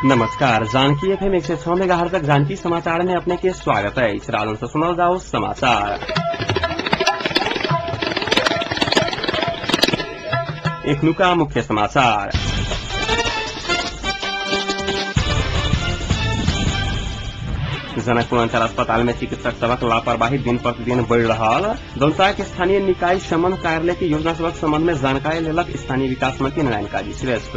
नमस्कार, Janaki FM 106 megahertz तक जानकी समाचार में अपने के स्वागत है। राजन से सुनल जाओ समाचार। एखनुका मुख्य समाचार। जनकपुर अंचल अस्पताल में चिकित्सक सभक लापरवाही दिन प्रतिदिन बढ़ रहा। धनुषा के स्थानीय निकाय संबंध कार्यालय की योजना सभक संबंध में जानकारी लेलक स्थानीय विकास मंत्री नारायण काजी श्रेष्ठ।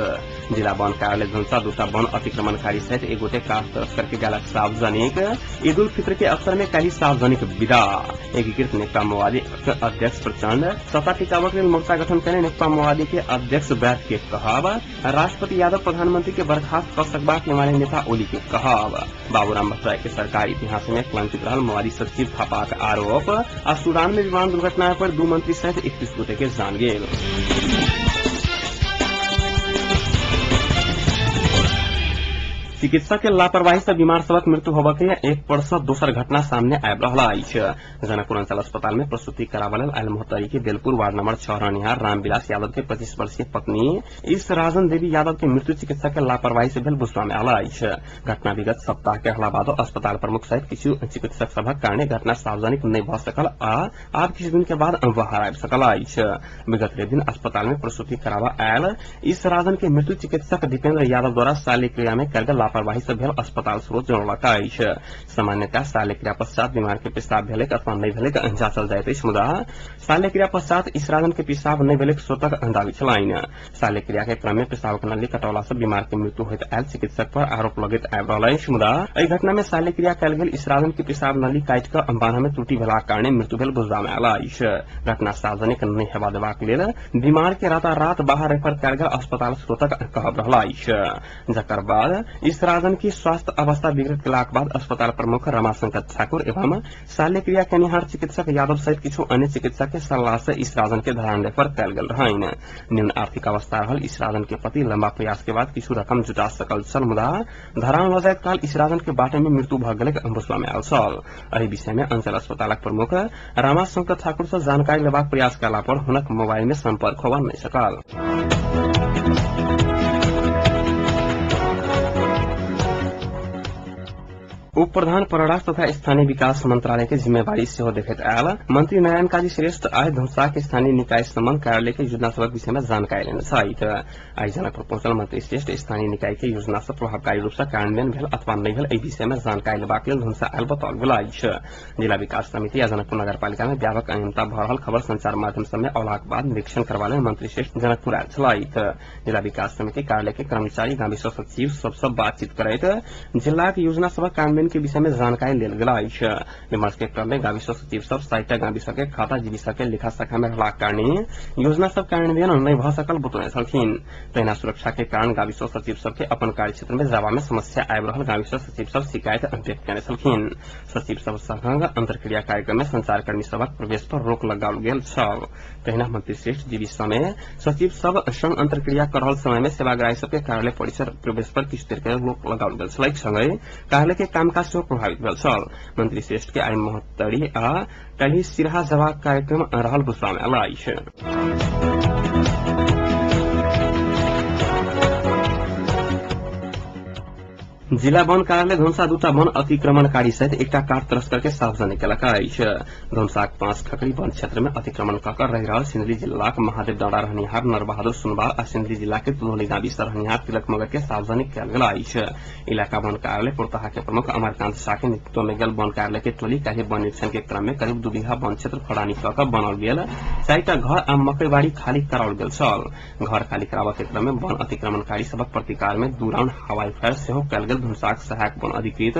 जिला वन कार्यालय धनुषा दूटा वन अतिक्रमणकारी सहित एक गोटे काठ तस्कर के गेलक सार्वजनिक। ईद उल फित्र के अवसर में काल्हि सार्वजनिक विदा। एकीकृत नेकपा माओवादी अध्यक्ष प्रचण्ड सत्ता टिकावक लेल मोर्चा गठन कयने नेकपा माओवादी के अध्यक्ष वैद्य के कहब। राष्ट्रपति यादव प्रधानमंत्री के बर्खास्त क सकबाक एमाले नेता ओली के कहब। बाबूराम भट्टराई के सरकार इतिहास में कलंकित रहल माओवादी सचिव थापाक आरोप। आ सूडान में विमान दुर्घटना पर 2 मंत्री सहित 31 गोटे के जान गेल। चिकित्सक के लापरवाही से बीमार सबक मृत्यु होबय के एक पर से दोसर घटना सामने आबि रहल अछि। जनकपुर अंचल अस्पताल में प्रसूति कराबय लेल आयल महोत्तरी के बेलपुर वार्ड नंबर 6 रहनिहार रामविलास यादव के 25 वर्षीय पत्नी इस राजन देवी यादव के मृत्यु चिकित्सक के लापरवाही से भेल बुझबा में आयल अछि। घटना विगत सप्ताह के हला बादो अस्पताल प्रमुख सहित किछु चिकित्सक सभक कारणे घटना सार्वजनिक नहि भऽ सकल आ आब किछु दिन के बाद बाहर आबि सकल अछि। विगत दिन अस्पताल में प्रसूति कराबऽ आयल इस राजन के मृत्यु चिकित्सक दीपेंद्र यादव द्वारा शल्यक्रिया में कयल गेल लापरवाही से भेल अस्पताल स्रोत जनौलक अछि। सामान्यतः शल्यक्रिया पश्चात बीमार के पेशाब भेलैक अथवा नहि भेलैक जाँचल जाइत अछि, मुदा शल्यक्रिया पश्चात इसराजन के पेशाब नहि भेलैक स्रोतक दावी छलनि। शल्यक्रिया के क्रम में पेशाबक नली कटौला से बीमार के मृत्यु होइत आयल चिकित्सक पर आरोप लगैत आबि रहल अछि, मुदा एहि घटना में शल्यक्रिया कयल गेल इसराजन के पेशाब नली काटि कऽ बान्ह में त्रुटि भेलाक कारणे मृत्यु भेल बुझबा में आयल अछि। घटना सार्वजनिक नहि हेबा देबाक लेल बीमार के रातारात बाहर रेफर कयल गेल अस्पताल स्रोतक कहब रहल अछि। जकर बाद इसराजन की स्वास्थ्य अवस्था बिगड़त गेलाक बाद अस्पताल प्रमुख रमाशंकर ठाकुर एवं शल्यक्रिया केनिहार चिकित्सक यादव सहित किछु अन्य चिकित्सक के सलाह से इसराजन के धरान रेफर कयल गेल रहनि। निम्न आर्थिक अवस्था रहल इसराजन के पति लंबा प्रयास के बाद किछु रकम जुटा सकल छल, मुदा धरान लऽ जाइत काल इसराजन के बाटे में मृत्यु भऽ गेलैक बुझबा में आयल छल। एहि विषय में अंचल अस्पतालक प्रमुख रमाशंकर ठाकुर से जानकारी लेबाक प्रयास कयला पर हुनक मोबाइल में संपर्क होबा नहि सकल। उप प्रधान परराष्ट्र तथा स्थानीय विकास मंत्रालय के जिम्मेवारी सेहो देखैत आयल मंत्री नारायण काजी श्रेष्ठ आइ धनुषा के स्थानीय निकाय संबंध कार्यालय के योजना सभक विषय में जानकारी लेने छथि। आइ जनकपुर पहुंचल मंत्री श्रेष्ठ स्थानीय निकाय के योजना सब प्रभावकारी रूप से कार्यान्वयन भेल अथवा नहि भेल एहि विषय में जानकारी लेबाक लेल धनुषा आयल बताओल गेल अछि। जिला विकास समिति आ जनकपुर नगरपालिका में व्यापक अनियमितता भऽ रहल खबर संचार माध्यम सब में अयलाक बाद निरीक्षण करबा लेल मंत्री श्रेष्ठ जनकपुर आयल छलथि। जिला विकास समिति कार्यालय के कर्मचारी गाविसो सचिव सबसँ बातचीत करैत जिलाक योजना सभक कार्यान्वयन के विषय में जानकारी लेल गेल अछि। विमर्श के क्रम में गाविसो सचिव सब 60टा गाविसो के खाता जीविसा के लेखा शाखा में रहलाक कारणे योजना सब कार्यान्वयन नहि भऽ सकल बतौने छलखिन। तहिना सुरक्षा के कारण गाविसो सचिव सबके अपन कार्य क्षेत्र में जाबा में समस्या आबि रहल गाविसो सचिव सब शिकायत व्यक्त केने छलखिन। सचिव सब संग अंतर्क्रिया कार्यक्रम में संचारकर्मी सभक प्रवेश पर रोक लगाओल गेल छल। तहिना मंत्री श्रेष्ठ जीवी समय सचिव सब संग अंतर्क्रिया कर रहल समय में सेवाग्राही सबके कार्यालय परिसर प्रवेश पर किछु देर के रोक लगाओल गेल छलैक। संगहि कार्यालय के कामकाज सेहो प्रभावित भेल छल। मंत्री श्रेष्ठ के आइ महोत्तरी आ काल्हि सिरहा जबाक कार्यक्रम रहल बुझबा में आयल अछि। जिला वन कार्यालय धनुषा दूटा वन अतिक्रमणकारी सहित एकटा काठ तस्कर के सार्वजनिक केलक अछि। धनुषाक 5 खकरी वन क्षेत्र में अतिक्रमण कऽ कऽ रहि रहल सिंदरी जिलाक महादेव डाँडा रहनिहार नरबहादुर सुनवार आ सिंदरी जिला के तुलौली गावी सँ रहनिहार तिलक मगर के सार्वजनिक कयल गेल अछि। इलाका वन कार्यालय पुरताहा के प्रमुख अमरकांत शाह के नेतृत्व में गेल वन कार्यालय के टोली काल्हि वन निरीक्षण के क्रम में करीब 2 बीघा वन क्षेत्र खड़ानी कऽ कऽ बनल गेल 4टा घर आ मकईबाड़ी खाली कराओल गेल छल। घर खाली कराबऽ के क्रम में वन अतिक्रमणकारी सबक प्रतिकार में 2 राउंड हवाई फायर सेहो कयल गेल धनुषाक सहायक वन अधिकृत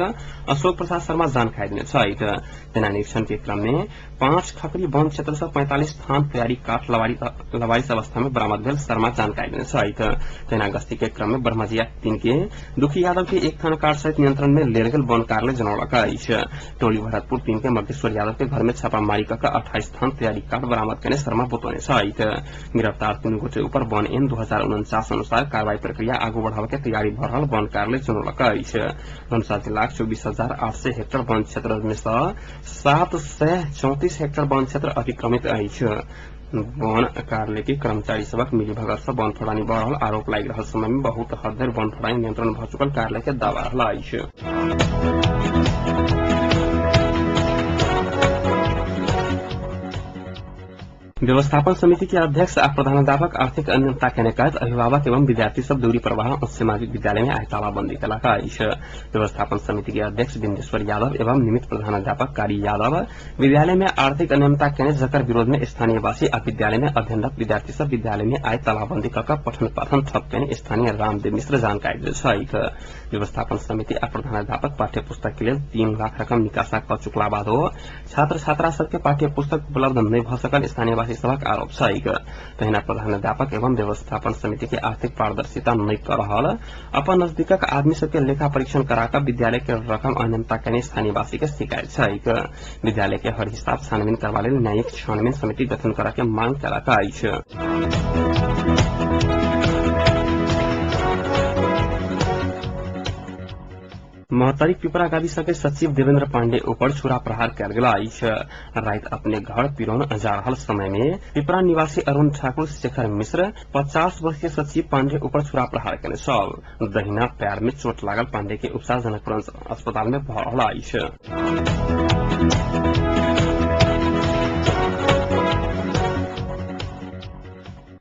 अशोक प्रसाद शर्मा जानकारी देने छथि। तेना निरीक्षण के क्रम में 5 खकरी वन क्षेत्र से 45 थान तैयारी काठ लवारिस अवस्था में बरामद भेल शर्मा जानकारी देने छथि। तेना गश्ती के क्रम में ब्रह्मजिया 3 के दुखी यादव के 1 थान काठ सहित नियंत्रण में लेल गेल वन कार्यालय जनौलक अछि। टोली भरतपुर 3 के मध्येश्वर यादव के घर में छापामारी कऽ 28 थान तैयारी काठ बरामद केने शर्मा बतौने छथि। गिरफ्तार 3 गोटे ऊपर वन एन 2049 अनुसार कार्रवाई प्रक्रिया आगू बढ़ाबय के तैयारी भऽ रहल वन कार्यालय जनौलक अछि। धनुषा जिलाक 24,800 हेक्टेयर वन क्षेत्र में सँ 734 हेक्टेयर वन क्षेत्र अतिक्रमित अछि। वन कार्यालय के कर्मचारी सबक मिलीभगत से वन फड़ानी भऽ रहल आरोप लागि रहल समय में बहुत हद धरि वन फड़ानी नियंत्रण भऽ चुकल कार्यालय के दावा रहल अछि। व्यवस्थापन समिति के अध्यक्ष आ प्रधानाध्यापक आर्थिक अनियमितता केने कहैत अभिभावक एवं विद्यार्थी सब दूरी प्रवाह उच्च माध्यमिक विद्यालय में आइ तालाबंदी केलक अछि। व्यवस्थापन समिति के अध्यक्ष बिंदेश्वर यादव एवं निमित्त प्रधानाध्यापक कारी यादव विद्यालय में आर्थिक अनियमितता केने जकर विरोध में स्थानीयवासी आ विद्यालय में अध्ययनरत विद्यार्थी सब विद्यालय में आइ तालाबंदी क कऽ पठन पाठन ठप केने स्थानीय रामदेव मिश्र जानकारी देल छथि। व्यवस्थापन समिति आ प्रधानाध्यापक पाठ्य पुस्तक के लेल 3 लाख रकम निकासा क चुकला बादो छात्र छात्रा सबके पाठ्य पुस्तक उपलब्ध नहि भऽ सकल स्थानीयवासी सभक आरोप छैक। तहिना प्रधानाध्यापक एवं व्यवस्थापन समिति के आर्थिक पारदर्शिता नहि कऽ रहल अपन नजदीकक आदमी सबके लेखा परीक्षण करा कऽ विद्यालय के रकम अनियमितता केने स्थानीयवासी के शिकायत छैक। विद्यालय के हर हिसाब छानबीन करबा लेल न्यायिक छानबीन समिति गठन करऽ के मांग केलक अछि। महोत्तरीक पिपरा गाविस के सचिव देवेन्द्र पाण्डे ऊपर छुरा प्रहार कयल गेल अछि। राति अपने घर पिरौन जा रहल समय में पिपरा निवासी अरुण ठाकुर शेखर मिश्र 50 वर्षीय सचिव पाण्डे ऊपर छुरा प्रहार केने छल। दहिना पैर में चोट लागल पाण्डे के उपचार जनकपुर अस्पताल में भऽ रहल अछि।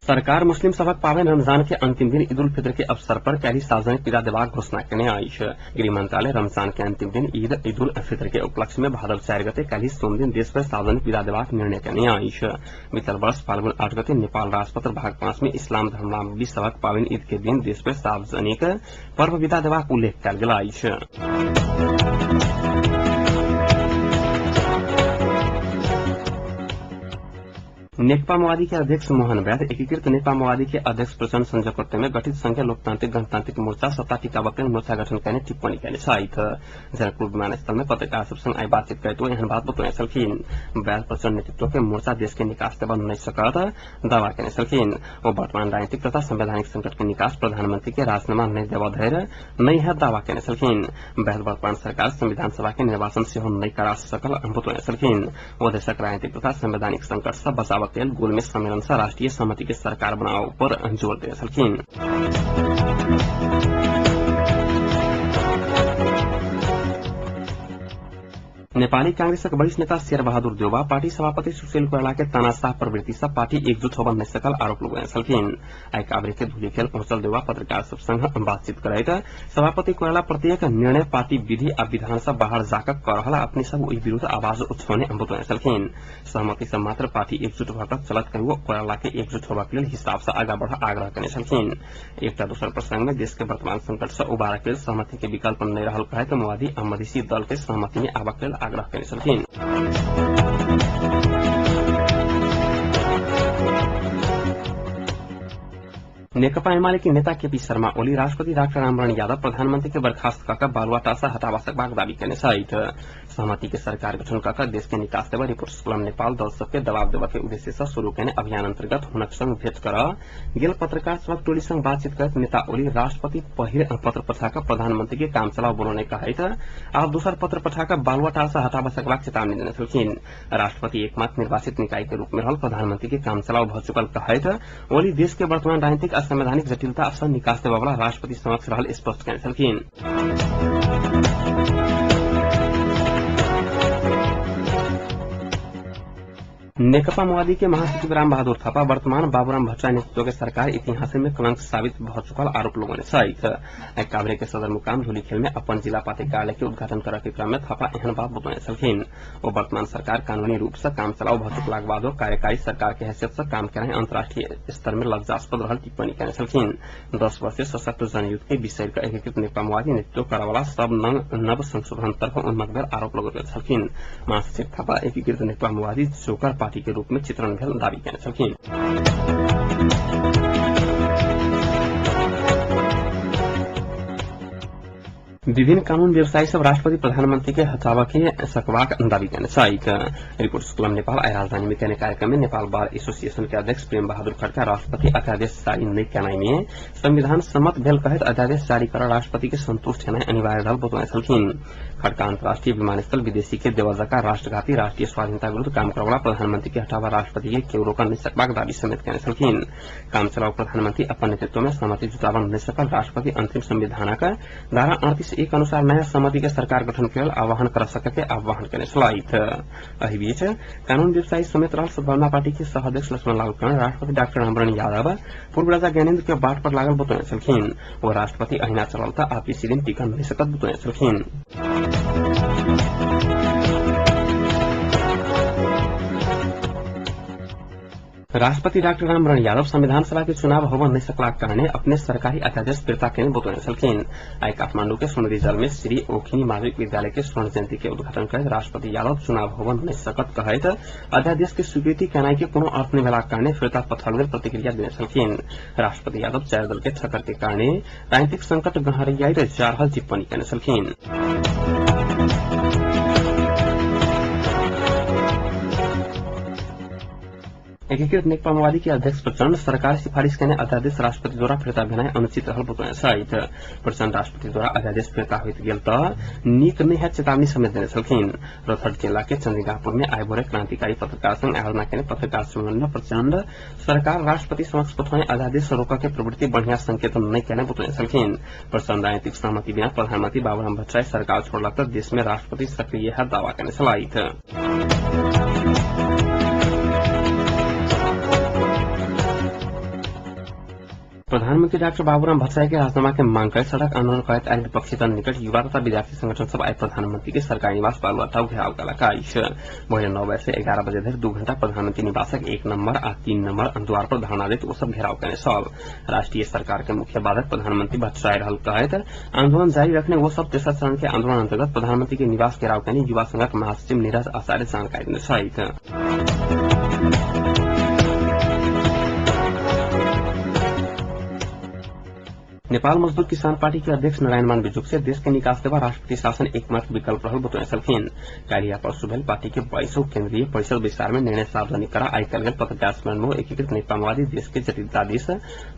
सरकार मुस्लिम सभक पाबनि रमजान के अंतिम दिन ईद उल फित्र के अवसर पर काल्हि सार्वजनिक विदा देबाक घोषणा केने अछि। गृह मंत्रालय रमजान के अंतिम दिन ईद ईद उल फित्र के उपलक्ष्य में भादव 4 गते काल्हि सोमदिन देशभरि सार्वजनिक विदा देबाक निर्णय केने अछि। बीतल वर्ष फाल्गुन 8 गते नेपाल राजपत्र भाग 5 में इस्लाम धर्मावलम्बी सभक पाबनि ईद के दिन देशभरि सार्वजनिक पर्व विदा देबाक उल्लेख कयल गेल अछि। नेकपा माओवादी के अध्यक्ष मोहन वैद्य एकीकृत नेकपा माओवादी के अध्यक्ष प्रचण्ड संजोगकर्ता में गठित संघीय लोकतांत्रिक गणतांत्रिक मोर्चा सत्ता टिकाबक लेल मोर्चा गठन केने टिप्पणी केने छथि। जनकपुर विमानस्थल में पत्रकार सब संग आइ बातचीत करैत ओ एहन बात बतौने छलखिन। वैद्य प्रचण्ड नेतृत्व के मोर्चा देश के निकास देबऽ नहि सकत दावा केने छलखिन। ओ वर्तमान राजनीतिक तथा संवैधानिक संकट के निकास प्रधानमंत्री के राजीनामा नहि देबऽ धरि नहि हैत दावा केने छलखिन। वैद्य वर्तमान सरकार संविधान सभा के निर्वाचन सेहो नहि करा सकल बतौने छलखिन। ओ देशक राजनीतिक तथा संवैधानिक संकट सँ बचाबक लेल गोलमेज सम्मेलन सँ राष्ट्रीय सहमति के सरकार बनाबऽ पर जोर देने छलखिन। नेपाली कांग्रेसक वरिष्ठ नेता शेरबहादुर देउवा पार्टी सभापति सुशील कोइराला के तानाशाह प्रवृत्ति सँ पार्टी एकजुट होबऽ नहि सकल आरोप लगौने छलखिन। आइ काभ्रे के धुलीखेल पहुंचल देउवा पत्रकार सब संग बातचीत करैत सभापति कोइराला प्रत्येक निर्णय पार्टी विधि आ विधान सँ बाहर जाकऽ कऽ रहल आ अपने सब ओहि विरूद्ध आवाज उठौने बतौने छलखिन। सहमति सँ मात्र पार्टी एकजुट भऽ कऽ चलत कहियो कोइराला के एकजुट होबाक लेल हिसाब सँ आगा बढ़ आग्रह केने छलखिन। एकटा दोसर प्रसंग में देश के वर्तमान संकट सँ उबारक लेल सहमति के विकल्प नहि रहल कहैत माओवादी आ मधेसी दल के सहमति में आबक लेल आग्रह केने छलखिन। नेकपा एमाले के नेता केपी शर्मा ओली राष्ट्रपति डाक्टर रामवरण यादव प्रधानमंत्री के बर्खास्त कऽ कऽ बालुवाटार सँ हटाबा सकबाक दावी केने छथि। सहमति के सरकार गठन कऽ कऽ देश के निकास देबऽ रिपोर्टर्स क्लब नेपाल दल सबके दबाव देबऽ के उद्देश्य सँ शुरू केने अभियान अंतर्गत हुनक संग भेंट करऽ गेल पत्रकार सभक टोली संग बातचीत करैत नेता ओली राष्ट्रपति पहिल पत्र पठा कऽ प्रधानमंत्री के काम चलाउ बोलौने कहैत आब दोसर पत्र पठा कऽ बालुवाटार सँ हटाबऽ सकबाक चेतावनी देने छलखिन। राष्ट्रपति एकमात्र निर्वाचित निकाय के रूप में रहल प्रधानमंत्री के काम चलाउ भऽ चुकल कहैत ओली देश के वर्तमान राजनीतिक आ संवैधानिक जटिलता सँ निकास देबऽ वाला राष्ट्रपति समक्ष रहल स्पष्ट केने छलखिन। नेकपा माओवादी के महासचिव राम बहादुर थापा वर्तमान बाबूराम भट्टराई नेतृत्व के सरकार इतिहास में कलंक साबित भऽ चुकल आरोप लगौने छथि। आइ काभ्रे के सदरमुकाम धुलीखेल में अपन जिला पार्टी कार्यालय के उद्घाटन करऽ के क्रम में थापा एहन बात बतौने छलखिन। ओ वर्तमान सरकार कानूनी रूप सँ काम चलाऊ भऽ चुकलाक बादो कार्यकारी सरकार के हैसियत सँ काम केनाइ अंतर्राष्ट्रीय स्तर में लज्जास्पद रहल टिप्पणी केने छलखिन। 10 वर्षीय सशक्त जनयुद्ध के बिसरि कऽ एकीकृत नेकपा माओवादी नेतृत्व करऽवला सब नव संशोधन तर्फ उन्मुख भेल आरोप लगौने छलखिन। महासचिव थापा एकीकृत नेकपा माओवादी जोकर पार्टी के रूप में चित्रण भेल दावी केने छलखिन। विभिन्न कानून व्यवसायी सब राष्ट्रपति प्रधानमंत्री के हटावा के सकवाक दावी केने छथि। रिपोर्टर्स क्लब नेपाल आइ राजधानी में केने कार्यक्रम में नेपाल बार एसोसिएशन के अध्यक्ष प्रेम बहादुर खड़का राष्ट्रपति अध्यादेश जारी नहि केनाइ में संविधान सम्मत भेल कहैत अध्यादेश जारी कर राष्ट्रपति के संतुष्ट हेनाइ अनिवार्य रहल बतौने छलखिन। खड़का अंतर्राष्ट्रीय विमानस्थल विदेशी के देवल जका राष्ट्रघाती राष्ट्रीय स्वाधीनता विरूद्ध काम करवला प्रधानमंत्री के हटावा राष्ट्रपति के केओ रोकन नहि सकबाक दावी समेत केने छलखिन। काम चलाऊ प्रधानमंत्री अपन नेतृत्व में सहमति जुटावन नहि सकल राष्ट्रपति अंतिम संविधानक धारा 38(1) अनुसार नयाँ सहमति के सरकार गठन के लेल आह्वान कर सके के आह्वान केने छलथि। एहि बीच कानून व्यवसायी समेत रहल सद्भावना पार्टी के सह अध्यक्ष लक्ष्मण लाल कर्ण राष्ट्रपति डाक्टर रामवरण यादव पूर्व राजा ज्ञानेन्द्र के बाट पर लागल बतौने छलखिन। ओ राष्ट्रपति अहिना चलल त आब बेसी दिन टिकन नहि सकत बतौने छलखिन। राष्ट्रपति डाक्टर रामवरण यादव संविधान सभा के चुनाव होबय नहि सकलाक कारणे अपने सरकारी अध्यादेश फिर्ता केने बतौने छलखिन। आइ काठमांडू के सोनरी जल में श्री ओखिनी माध्यमिक विद्यालय के स्वर्ण जयंती के उद्घाटन करैत राष्ट्रपति यादव चुनाव होबय नहि सकत कहैत अध्यादेश के स्वीकृति केनाइ के कोनो अर्थ नहि भेलाक कारणे फिर्ता पठाओल गेल प्रतिक्रिया देने छलखिन। राष्ट्रपति यादव चारि दल के ठक्कर के कारणे राजनीतिक संकट गहरियाइत जा रहल टिप्पणी केने छलखिन। एकीकृत नेकपा माओवादी के अध्यक्ष प्रचण्ड सरकार सिफारिश केने अध्यादेश राष्ट्रपति द्वारा फिर्ता भेनाइ अनुचित रहल बतौने छथि। प्रचण्ड राष्ट्रपति द्वारा अध्यादेश फिर्ता होइत गेल त नीक नहि हैत चेतावनी समेत देने छलखिन। रौतहट जिला के चंद्रिकापुर में आइ भोरे क्रांतिकारी पत्रकार संघ आयोजना केने पत्रकार सम्मेलन में प्रचण्ड सरकार राष्ट्रपति समक्ष पठौने अध्यादेश रोकऽ के प्रवृत्ति बढ़िया संकेत नहि केने बतौने छलखिन। प्रचण्ड राजनीतिक सहमति बिना प्रधानमंत्री बाबूराम भट्टराई सरकार छोड़लक त देश में राष्ट्रपति सक्रिय हैत दावा केने छलथि। प्रधानमंत्री डाक्टर बाबूराम भट्टराई के राजीनामा के मांग कर सड़क आंदोलन करैत आयल विपक्षी दल निकट युवा तथा विद्यार्थी संगठन सब आइ प्रधानमंत्री के सरकारी निवास बालुवाटाउ घेराव केलक अछि। भोरे 9 बजे से 11 बजे धरि 2 घंटा प्रधानमंत्री निवासक 1 नंबर आ 3 नंबर द्वार पर धरना दैत ओ सब घेराव केने छल। राष्ट्रीय सरकार के मुख्य बाधक प्रधानमंत्री भट्टराई रहल कहैत आंदोलन जारी रखने ओ सब तेसर चरण के आंदोलन अंतर्गत प्रधानमंत्री के निवास घेराव केने युवा संघक महासचिव नीरज आचार्य जानकारी देने छथि। नेपाल मजदूर किसान पार्टी के अध्यक्ष नारायण मान बिजुक से देश के निकास देवा राष्ट्रपति शासन एकमात्र विकल्प रहल बतौने छलखिन। काल्हि परसू भेल पार्टी के 22 केंद्रीय परिषद बैसार में निर्णय सार्वजनिक करा आइ कयल गेल पत्रकार सम्मेलन में एकीकृत नेकपा माओवादी देश के जटिलता दिस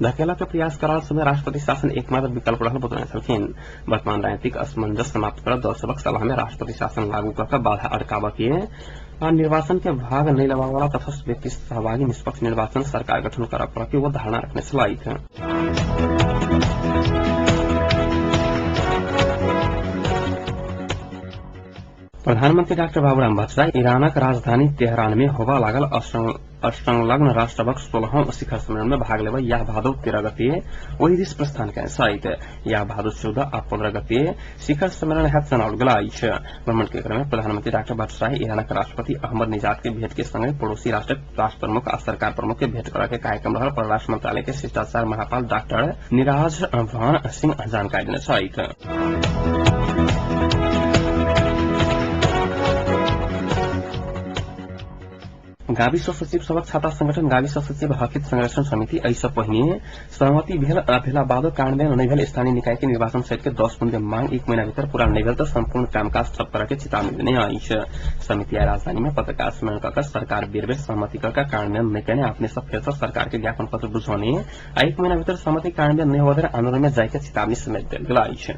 धकेला के प्रयास कराल समय राष्ट्रपति शासन एकमात्र विकल्प रहल बतौने छलखिन। वर्तमान राजनीतिक असमंजस समाप्त कर दल सभक सलाह में राष्ट्रपति शासन लागू कऽ बाधा अटकाबऽ के आ निर्वाचन के भाग नहि लेबावला तटस्थ व्यक्ति सहभागी निष्पक्ष निर्वाचन सरकार गठन करऽ पड़त के ओ धारणा रखने छलथि। प्रधानमंत्री डाक्टर बाबूराम भट्टराई ईरानक राजधानी तेहरान में होबय लागल असंलग्न राष्ट्रसभक 16वां शिखर सम्मेलन में भाग लेबय याह भादो 13 गते ओहि दिस प्रस्थान केने छथि। याह भादो 14 आ 15 गते शिखर सम्मेलन हैत जनाओल गेल अछि। भ्रमण के क्रम में प्रधानमंत्री डाक्टर भट्टराई ईरानक राष्ट्रपति अहमद निजाद के भेंट के संगे पड़ोसी राष्ट्रक राष्ट्र प्रमुख आ सरकार प्रमुख के भेंट करऽ के कार्यक्रम रहल परराष्ट्र मंत्रालय के शिष्टाचार महापाल डाक्टर निराज भान सिंह जानकारी देने छथि। गाविस सचिव सभक छाता संगठन गाविस सचिव हकित संरक्षण समिति एहि पहिने सहमति भेला बादो कार्यान्वयन नहि भेल स्थानीय निकाय के निर्वाचन सहित के 10 बुंदे मांग 1 महीना भीतर पूरा नहि भेल त सम्पूर्ण कामकाज ठप करऽ के चेतावनी देने अछि। समिति आइ राजधानी में पत्रकार सम्मेलन कऽ सरकार बेर बेर सहमति कऽ कार्यान्वयन नहि केने अपने सब फेर सँ सरकार के ज्ञापन पत्र बुझौने आ 1 महीना भीतर सहमति कार्यान्वयन नहि होबय आंदोलन में जाय के चेतावनी समेत देल गेल अछि।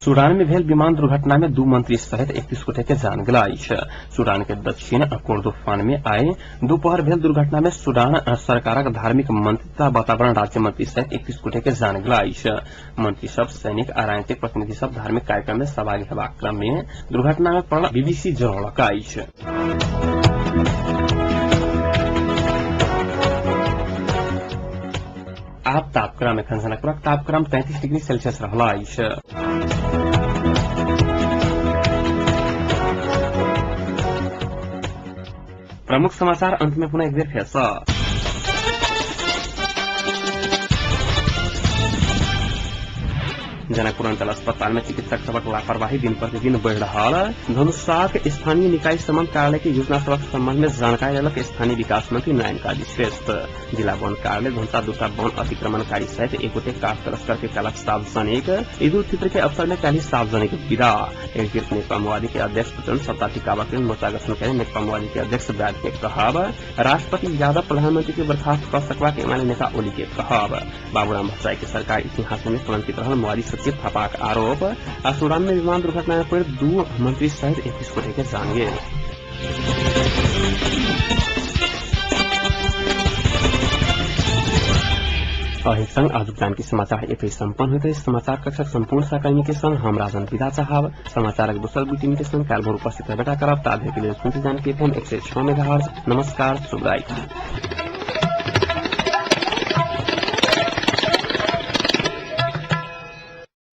सूडान में भेल विमान दुर्घटना में 2 मंत्री सहित 31 गोटे के जान गेल अछि। सूडान के दक्षिण कोर्दोफान में आइ दोपहर भेल दुर्घटना में सूडान सरकारक धार्मिक मंत्री तथा वातावरण राज्य मंत्री सहित 31 गोटे के जान गेल अछि। मंत्री सब सैनिक आ राजनीतिक प्रतिनिधि सब धार्मिक कार्यक्रम में सहभागी हेबाक क्रम में दुर्घटना में पड़ल बीबीसी जनौलक अछि। आब तापक्रम एखन जनकपुरक तापक्रम 33 डिग्री सेल्सियस रहल अछि। प्रमुख समाचार अंत में पुनः एक बेर फेर सँ। जनकपुर अंचल अस्पताल में चिकित्सक सबक लापरवाही दिन प्रतिदिन बढ़ रहा। धनुषाक स्थानीय निकाय संबंध कार्यालय के योजना सबक संबंध में जानकारी लेलक स्थानीय विकास मंत्री नारायण काजी श्रेष्ठ। जिला वन कार्यालय धनुषा दूटा वन अतिक्रमणकारी सहित एक गोटे काठ तस्कर के कलक सार्वजनिक। ईद उल फित्र के अवसर में काल्हि सार्वजनिक विदा। एकीकृत नेकपा माओवादी के अध्यक्ष प्रचण्ड सत्ता टिकावा के मोर्चा गठन करे नेकपा माओवादी के अध्यक्ष वैद के कहब। राष्ट्रपति यादव प्रधानमंत्री के बर्खास्त कर सकबा के एमाले नेता ओली के कहब। बाबूराम भट्टराई के सरकार इतिहास में कलंकित रहल माओवादी सचिव थापाक आरोप। आ सूडान में विमान दुर्घटना में पड़ि 2 मंत्री सहित 21 गोटे के जान गेल। एहि संग आजुक जानकी समाचार एतहि सम्पन्न होइत अछि। समाचार कक्षक संपूर्ण सहकर्मी के संग हम राजन विदा चाहब। समाचारक दोसर बुलेटिन के संग काल्हि भोर उपस्थित हेबे करब। ता धरि के लेल सुनते जानकी एफएम 106 मेगाहर्ट्ज। नमस्कार, शुभ रात्रि।